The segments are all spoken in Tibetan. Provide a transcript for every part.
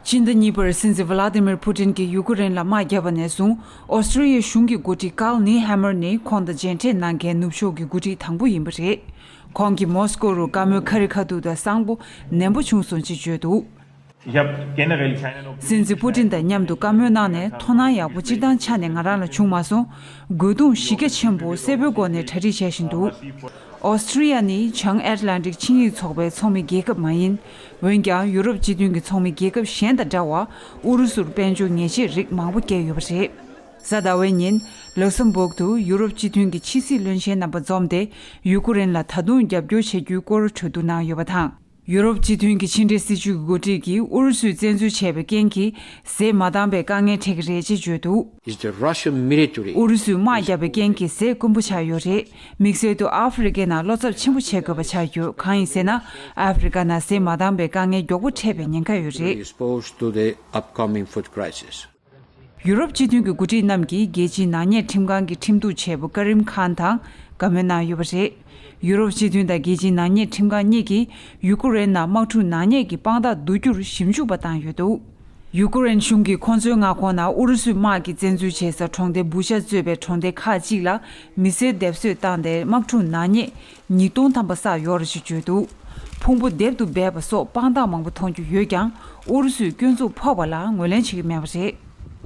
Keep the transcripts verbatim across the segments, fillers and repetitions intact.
ཕྱི་ཟླ་གཉིས་པར་སྲིད་འཛིན་ཝ་ལ་ཏི་མིར་ཕུ་ཏིན་གྱིས་ཡུ་ཀེ་རེན་ལ་དམག་བརྒྱབ་པ་ནས་བཟུང་། ཨོ་སི་ཀྲི་ཡའི་གཞུང་གི་འགོ་ཁྲིད་ཀཱལ་ནི་ཧེ་མར་ནི་ཁོང་དང་མཇལ་འཕྲད་གནང་མཁན་ནུབ་ཕྱོགས་ཀྱི་འགོ་ཁྲིད་དང་པོ་ཡིན་པ་རེད། ཁོང་གིས་མོ་སི་ཀོ་རུ་བཀའ་མོལ་ཁ་རི་ཁ་ཐུག་དང་གསང་པོ་ནན་པོ་བྱུང་སོང་ཅེས་བརྗོད་འདུག། Ich habe generell keine སྲིད་འཛིན་ཕུ་ཏིན་དང་མཉམ་དུ་བཀའ་མོལ་གནང་ནས་དོ་སྣང་ཡག་པོ་སྤྱིར་བཏང་ཆ་ནས་ང་རང་ལ་བྱུང་མ་སོང་། རྒོལ་རྡུང་གཞི་རྒྱ་ཆེན་པོ་གསལ་པོའི་སྒོ་ནས་གྲ་སྒྲིག་བྱས་བཞིན་འདུག། ཨོ་སི་ཀྲི་ཡ་ནི་བྱང་ཨེཊ་ལན་ཊིག་ཆིངས་ཡིག་ཚོགས་པའི་ཚོགས་མི་རྒྱལ་ཁབ་མ་ཡིན། འོན་ཀྱང་ཡུ་རོབ་སྤྱི་མཐུན་གྱི་ཚོགས་མི་རྒྱལ་ཁབ་གཞན་དང་འདྲ་བར་ཨུ་རུ་སུར་དཔལ་འབྱོར་ཉེས་ཆད་རིགས་མང་པོ་བཀལ་ཡོད་པ་རེད། གཟའ་ཟླ་བའི་ཉིན་ལག་སམ་སྦུག་ཏུ་ཡུ་རོབ་སྤྱི་མཐུན་གྱི་ཕྱི་སྲིད་བློན་ཆེན་རྣམ་པ་འཛོམས་ཏེ་ཡུ་ཀེ་རེན་ལ་ད་དུང་རྒྱབ་སྐྱོར་བྱེད་རྒྱུའི་སྐོར་གྲོས་བསྡུར་གནང་ཡོད་པ་དང་། ཡུ་རོབ་སྤྱི་མཐུན་གྱི་ཕྱི་འབྲེལ་སྲིད་བྱུས་ཀྱི་འགོ་ཁྲིད་ཀྱིས་ཨུ་རུ་སུས་བཙན་འཛུལ་བྱས་པའི་རྐྱེན་གྱིས་ཟས་མ་འདང་བའི་དཀའ་ངལ་འཕྲད་ཀྱི་རེད་ཅེས་བརྗོད་འདུག། Is the Russian military ཨུ་རུ་སུས་དམག་བརྒྱབ་པའི་རྐྱེན་གྱིས་ཟས་དཀོན་པོ་ཆགས་ཡོད་རེད། དམིགས་བསལ་དུ་ཨ་ཧྥེ་རི་ཁའི་ནང་བློ་འཚབ་ཆེན་པོ་བྱེད་དགོས་པ་ཆགས་ཡོད། གང་ཡིན་ཟེར་ན། ཨ་ཧྥེ་རི་ཁ་ནང་ཟས་མ་འདང་བའི་དཀའ་ངལ་མགྱོགས་པོ་འཕྲད་པའི་ཉེན་ཁ་ཡོད་རེད། Response to the upcoming food crisis. ཡུ་རོབ་སྤྱི་མཐུན་གྱི་འགོ་ཁྲིད་རྣམས་ཀྱིས་རྒྱལ་སྤྱིའི་ནག་ཉེས་ཁྲིམས་ཁང་གི་ཁྲིམས་གཏུག་བྱེད་པོ་ཀ་རིམ་ཁཱན་དང་བཀའ་མོལ་གནང་ཡོད་པ་རེད། ཡུ་རོབ་སྤྱི་མཐུན་དང་རྒྱལ་སྤྱིའི་ནག་ཉེས་ཁྲིམས་ཁང་གཉིས་ཀྱིས་ཡུ་ཀེ་རེན་ནང་དམག་འཁྲུག་ནག་ཉེས་ཀྱི་དཔང་རྟགས་བསྡུ་རྒྱུར་ཞིབ་འཇུག་པ་བཏང་ཡོད་འདུག། ཡུ་ཀེ་རེན་གཞུང་གིས་ཁོང་ཚོའི་མངའ་ཁོངས་ནང་ཨུ་རུ་སུའི་དམག་གིས་བཙན་འཛུལ་བྱས་ས་གྲོང་སྡེ་བུ་ཤ་གཙོས་པའི་གྲོང་སྡེ་ཁག་ཅིག་ལ་མི་སེར་སྡེབ་གསོད་བཏང་སྟེ་དམག་འཁྲུག་ནག་ཉེས་ཉིས་སྟོང་ཐམ་པ་བསགས་ཡོད་རེད་ཅེས་བརྗོད་འདུག། ཕུང་པོ་སྡེབ་ཏུ་སྦས་པ་སོགས་དཔང་རྟགས་མང་པོ་མཐོང་རྒྱུ་ཡོད་ཀྱང་ཨུ་རུ་སུས་སྐྱོན་འཛུགས་ཕོག་པ་ལ་ངོས་ལེན་བྱེད་ཀྱི་མེད་པ་རེད།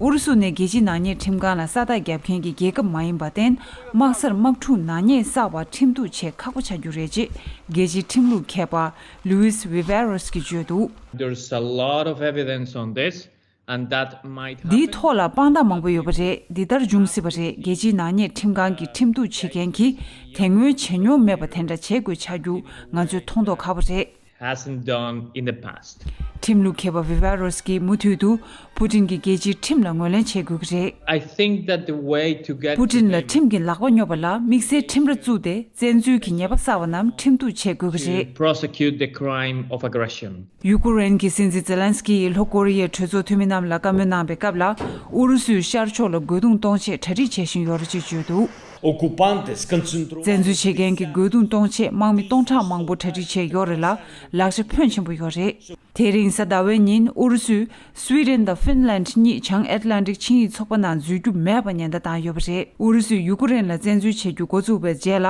ཨུ་རུ་སུ་ནི་རྒྱལ་སྤྱིའི་ནག་ཉེས་ཁྲིམས་ཁང་ལ་ས་རྟགས་བརྒྱབ་མཁན་གྱི་རྒྱལ་ཁབ་མ་ཡིན་པར་བརྟེན། དམག་སར་དམག་འཁྲུག་ནག་ཉེས་བསགས་པར་ཁྲིམས་གཏུག་བྱེད་ཁག་པོ་ཆགས་རྒྱུ་རེད་ཅེས་རྒྱལ་སྤྱིའི་ཁྲིམས་ལུགས་མཁས་པ་Luis Viveros གིས་བརྗོད་འདུག། There's a lot of evidence on this, and that might འདིའི་happen. ཐོག་ལ་དཔང་རྟགས་མང་པོ་ཡོད་པ་རེད། འདི་ལྟར་འབྱུང་སྲིད་པ་རེད། རྒྱལ་སྤྱིའི་ནག་ཉེས་ཁྲིམས་ཁང་གི་ཁྲིམས་གཏུག་བྱེད་མཁན་གྱིས་དེ་སྔོན་བྱས་མྱོང་མེད་པ་དེ་འདྲ་བྱེད་དགོས་ཆགས་རྒྱུ་ང་ཚོས་མཐོང་མདོག་ཁ་པོ་རེད། Hasn't done in the past. ཁྲིམས་ལུགས་མཁས་པ་Viveros གིས་མུ་མཐུད་དུ་ཕུ་ཏིན་གྱིས་རྒྱལ་སྤྱིའི་ཁྲིམས་ལ་ངོས་ལེན་བྱེད་དགོས་ཀྱི་རེད། I think that the way to get ཕུ་ཏིན་ལ་ཁྲིམས་ཀྱི་ལག་པ་སྙོབ་པ་ལ་དམིགས་བསལ་ཁྲིམས་ར་བཙུགས་ཏེ་བཙན་འཛུལ་གྱི་ཉེས་པ་བསགས་པ་རྣམས་ཁྲིམས་གཏུག་བྱེད་དགོས་ཀྱི་རེད། Prosecute the crime of aggression. ཡུ་ཀེ་རེན་གྱི་སྲིད་འཛིན་ཛེ་ལན་སི་ཀི་ཡིས་ལྷོ་ཀོ་རི་ཡའི་གྲོས་ཚོགས་འཐུས་མི་རྣམས་ལ་བཀའ་མོལ་གནང་བའི་སྐབས་ལ་ཨུ་རུ་སུས་ཤར་ཕྱོགས་ལ་རྒོལ་རྡུང་གཏོང་ཆེད་གྲ་སྒྲིག་བྱེད་བཞིན་ཡོད་རེད་ཅེས་བརྗོད་འདུག། Occupantes concentrou- བཙན་འཛུལ་བྱེད་མཁན་གྱིས་རྒོལ་རྡུང་གཏོང་ཆེད་དམག་མི་སྟོང་ཕྲག་མང་པོ་གྲ་སྒྲིག་བྱས་ཡོད་རེད་ལ་ལག་ཆ་ཕོན་ཆེན་པོ་ཡོད་རེད། དེ་རིང་གཟའ་ཟླ་བའི་ཉིན་ཨུ་རུ་སུས་སུའི་ཌེན་དང་ཧྥིན་ལན་གཉིས་བྱང་ཨེཊ་ལན་ཊིག་ཆིངས་ཡིག་ཚོགས་པ་ནང་འཛུལ་རྒྱུ་མེད་པ་ཉེན་བརྡ་བཏང་ཡོད་པ་རེད། ཨུ་རུ་སུས་ཡུ་ཀེ་རེན་ལ་བཙན་འཛུལ་བྱེད་རྒྱུ་འགོ་བཙུགས་པའི་རྗེས་ལ་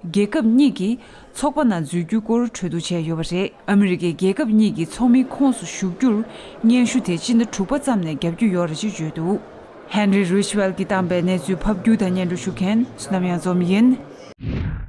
རྒྱལ་ཁབ་གཉིས་ཀྱིས་ཚོགས་པ་ནང་འཛུལ་རྒྱུའི་སྐོར་གྲོས་བསྡུར་བྱས་ཡོད་པ་རེད། ཨ་མི་རི་ཀས་རྒྱལ་ཁབ་གཉིས་ཀྱི་ཚོགས་མིའི་ཁོངས་སུ་ཞུགས་རྒྱུར་སྙན་ཞུ་དེ་སྤྱི་ཟླ་དྲུག་པ་ཙམ་ནས་བརྒྱབ་རྒྱུ་ཡོད་རེད་ཅེས་བརྗོད་འདུག། ཧན་རི་རིཆ་ཝེལ་གྱིས་བཏང་པའི་གནས་ཚུལ་ཕབ་སྒྱུར་དང་སྙན་སྒྲོན་ཞུ་མཁན་བསོད་ནམས་གཡང་འཛོམས་ཡིན།